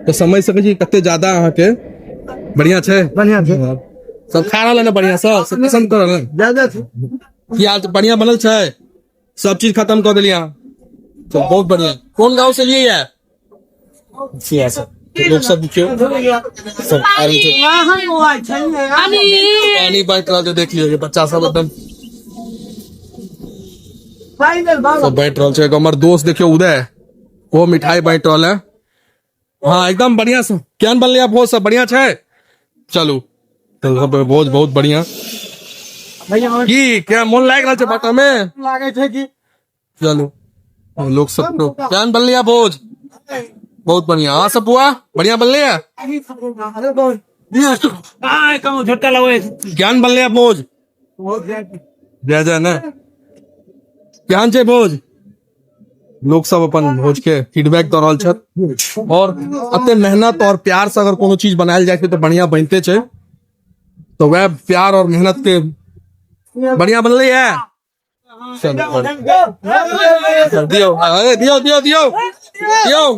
तऽ समझ सकै छी कते ज्यादा अहाँके बढ़िया छै। बढ़िया छै। सब खा रहल है ने बढ़िया से, सब पसंद कर रहल है। ज्यादा छै। की हाल छै? बढ़िया बनल छै, सब चीज खत्म कर देलियै अहाँ तो, बहुत बढ़िया। कोन गाँव से लिए है? लोग सब देखियौ सब आ रहल छै, पानी बांटि रहल छै। देख लियौ, बच्चा सब एकदम सब बांटि रहल छै। एगो हमर दोस्त देखियौ उदय, ओहो मिठाई बांटि रहल है। हाँ, एकदम बढ़िया से केहन बनलै भोज? सब बढ़िया छै। चलू तऽ सब भोज बहुत बढ़िया। की क्या मोन लागि रहल छै बाटा में? लागै छै कि। चलू, लोग सब तो केहन बनलै भोज? बहुत बढ़िया। हाँ सब बुआ, बढ़िया बनलै? केहन बनलै भोज? जय जय ने। केहन छै भोज? लोक सब अपन भोज के फीडबैक दऽ रहल छथि। और एते मेहनत और प्यार से अगर कोनो चीज बनायल जाइ छै तऽ बढ़िया बनिते छै। तऽ वएह प्यार और मेहनत के बढ़िया बनलै है। चलू, दियौ, ए, दियौ दियौ दियौ दियौ,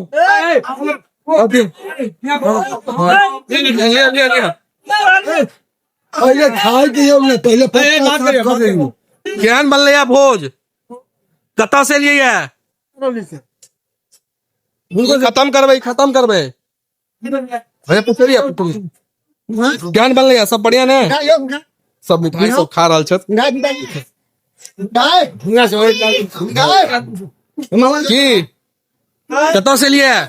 हाँ, दियौ। हाँ, लिअ लिअ लिअ। पहिले खाय दियौ ने, पहिले पत्ता साफ कऽ दियौ। केहन बनलै है भोज? कतऽ से एलियै है? खत्म करबै, खत्म करबै भैया, पुछलियै। केहन बनलै है? सब बढ़िया ने? सब मिठाई सब खा रहल छथि। की, कतऽ से एलियै?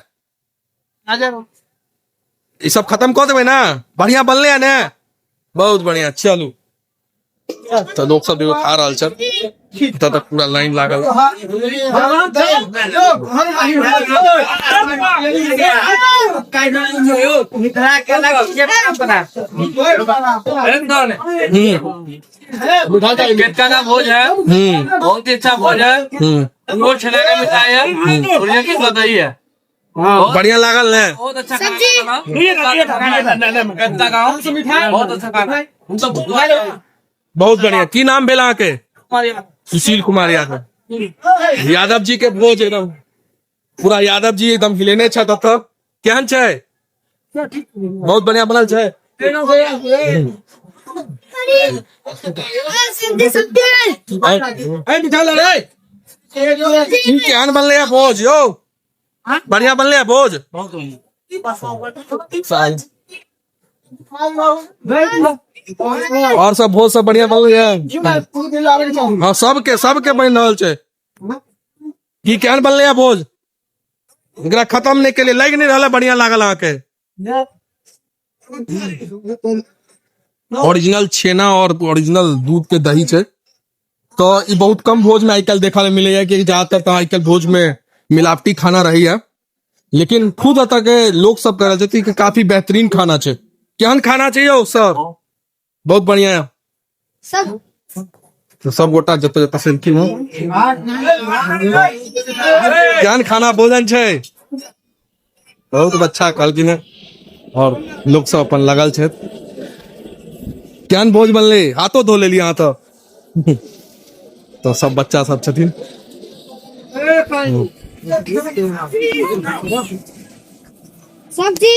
ई सब खत्म कऽ देबै ने? बढ़िया बनलै है ने? बहुत बढ़िया। चलू, तऽ लोक सब देखो खा रहल छथि। एतऽ तक पूरा लाइन लागल। केतका का भोज है। बहुत ही अच्छा भोज है। वो छेना का मिठाई है, बढ़िया की दही है। बढ़िया लागल ने? बहुत अच्छा खाना बना केतका गाँव, बहुत अच्छा खाना। हम सब बहुत बढ़िया। की नाम भेल अहाँके? सुशील कुमार यादव। यादव जी के भोज एकदम पूरा यादव जी एकदम हिलेने छथि एतऽ। केहन छै? बहुत बढ़िया बनल छै। ई केहन बनलै है भोज यौ? बढ़िया बनलै है भोज। और सब भोज सब बढ़िया बनलै है। हाँ, सबके सबके बनि रहल छै। की, केहन बनलै है भोज? एकरा खत्म नहि केलियै, लागि नहि रहल है। बढ़िया लागल अहाँके? ओरिजिनल छेना और ओरिजिनल दूध के दही छै, तऽ ई बहुत कम भोज में आइ काल्हि देखा लए मिलैया कि ज्यादातर तऽ आइ काल्हि भोज में मिलावटी खाना रहैया, लेकिन खुद एतऽ के लोक सब कह रहल छथिन कि काफी बेहतरीन खाना छै। केहन खाना छै यौ सर? बहुत बढ़िया है। सब तऽ सब गोटा जतऽ जतऽ से एलखिन हँ, केहन खाना भोजन छै? बहुत अच्छा कहलखिन हँ। और लोक सब अपन लगल छथि। केहन भोज बनलै? हाथो धो लेलियै अहाँ तऽ। तऽ सब बच्चा सब छथिन। सब्जी।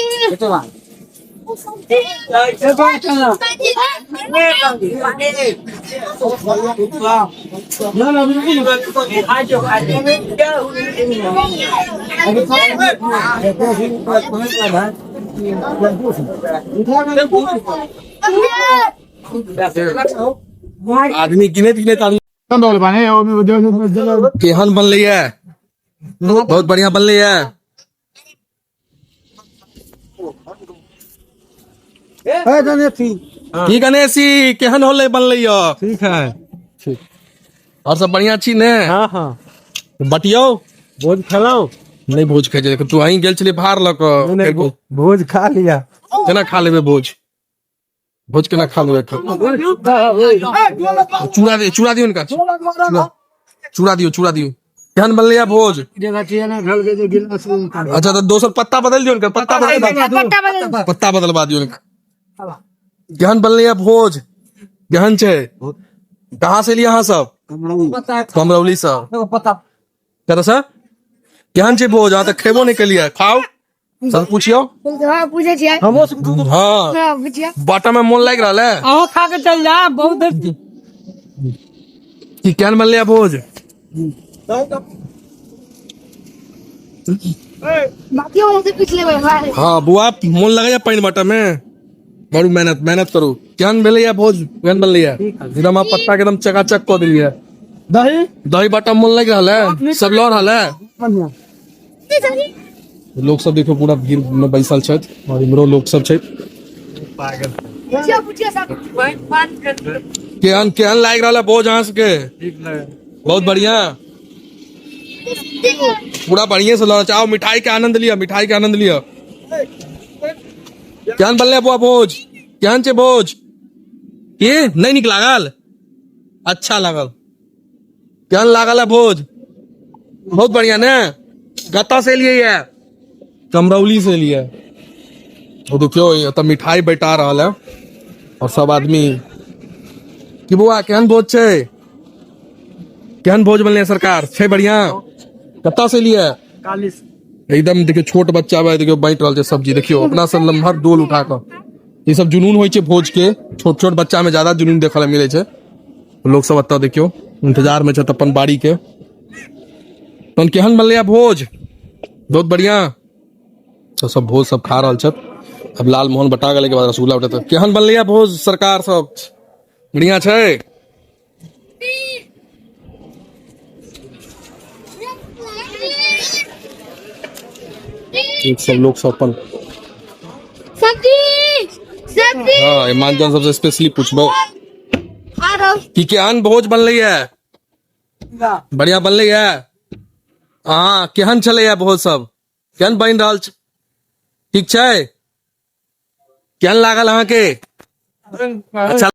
आदमी गिनैत गिनैत आदमी। केहन बनलै है? बहुत बढ़िया बनलै है। की गणेश जी, केहन होलै, बनलै यौ? ठीक है। ठीक। और सब बढ़िया छी ने? हाँ हाँ। बटियौ। भोज खेलौ? नहि, भोज खाइ छै तू? अहीं गेल छलियै भार लऽ कऽ। नहीं, भोज खा लिया। केना खा लेबै भोज? भोज केना खा लेबै? चूड़ा दियौ, चूड़ा दियौ हिनका, चूड़ा, चूड़ा दियौ, चूड़ा दियौ। केहन बनलै है भोज? अच्छा, तऽ दोसर पत्ता बदलि दियौ हिनकर, पत्ता बदलि, पत्ता बदल। पत्ता बदलवा दियौ हिनका। केहन बनलै है भोज? केहन छै? कहाँ से एलियै अहाँ सब? कमरौली से। कतऽ से? केहन छै भोज? अहाँ तऽ खेबो नहि केलियै, खाउ। सब पूछियो। हाँ, पूछे छियै। हाँ। हाँ, पूछियो। बाटा में मोन लागि रहल है। अहाँ खा के चल जा बहुत। कि केहन बनलै है भोज? बाकी वाला से पूछ लेबै भाई। हाँ बुआ, मोन लगैया पानि बाटा में? बड़ू मेहनत मेहनत करू। केहन भेलैया भोज? केहन बनलैया? एकदम अहाँ पत्ता के एकदम चकाचक कऽ देलियै। दही। दही बाटा मोन लागि रहल है? सब लऽ रहल है? लोक सब देखियौ पूरा भीड़ में बैसल छथि और इम्हरो लोक सब छथि। पूछियो, पूछियो सब। केहन केहन लागि रहल है भोज अहाँ सबके? बहुत बढ़िया, पूरा बढ़िया से लऽ रहल छै। आओ, मिठाई के आनंद लिअ, मिठाई के आनंद लिअ। केहन बनलै बुआ भोज? केहन छै भोज? की नहि नीक लागल? अच्छा लागल। केहन लागल है भोज? बहुत बढ़िया ने? कतऽ से एलियै ये? चमरौली से एलियै। ओ देखियौ, एतऽ मिठाई बटा रहल है और सब आदमी। की बौआ, केहन भोज छै? केहन भोज बनलै सरकार? छै बढ़िया? कतऽ से एलियै? एकदम देखियौ, छोट बच्चा बा, देखियौ बाँटि रहल छै सब्जी। देखियौ अपना सब लम्हर डोल उठा कऽ। ई सब जुनून होइ छै भोज के। छोट छोट बच्चा में ज्यादा जुनून देखऽ लए मिलै छै। लोक सब एतऽ देखियौ इंतजार में छथि अपन बाड़ी के। तहन केहन बनलै भोज? बहुत बढ़िया। तो सब भोज सब खा रहल छथि। अब लाल मोहन बटा गेलै के बाद रसगुल्ला बटेतै। केहन बनलै भोज सरकार? सब बढ़िया छै? एक सब लोग सब अपन सब्जी, सब्जी। हाँ, ईमान सबसे स्पेशली पूछबो आरो। कि केहन भोज बनलै है? बढ़िया बनलै है? हाँ, केहन छलै है भोज सब? केहन बनि रहल छै? ठीक छै? केहन लागल अहाँके? अच्छा।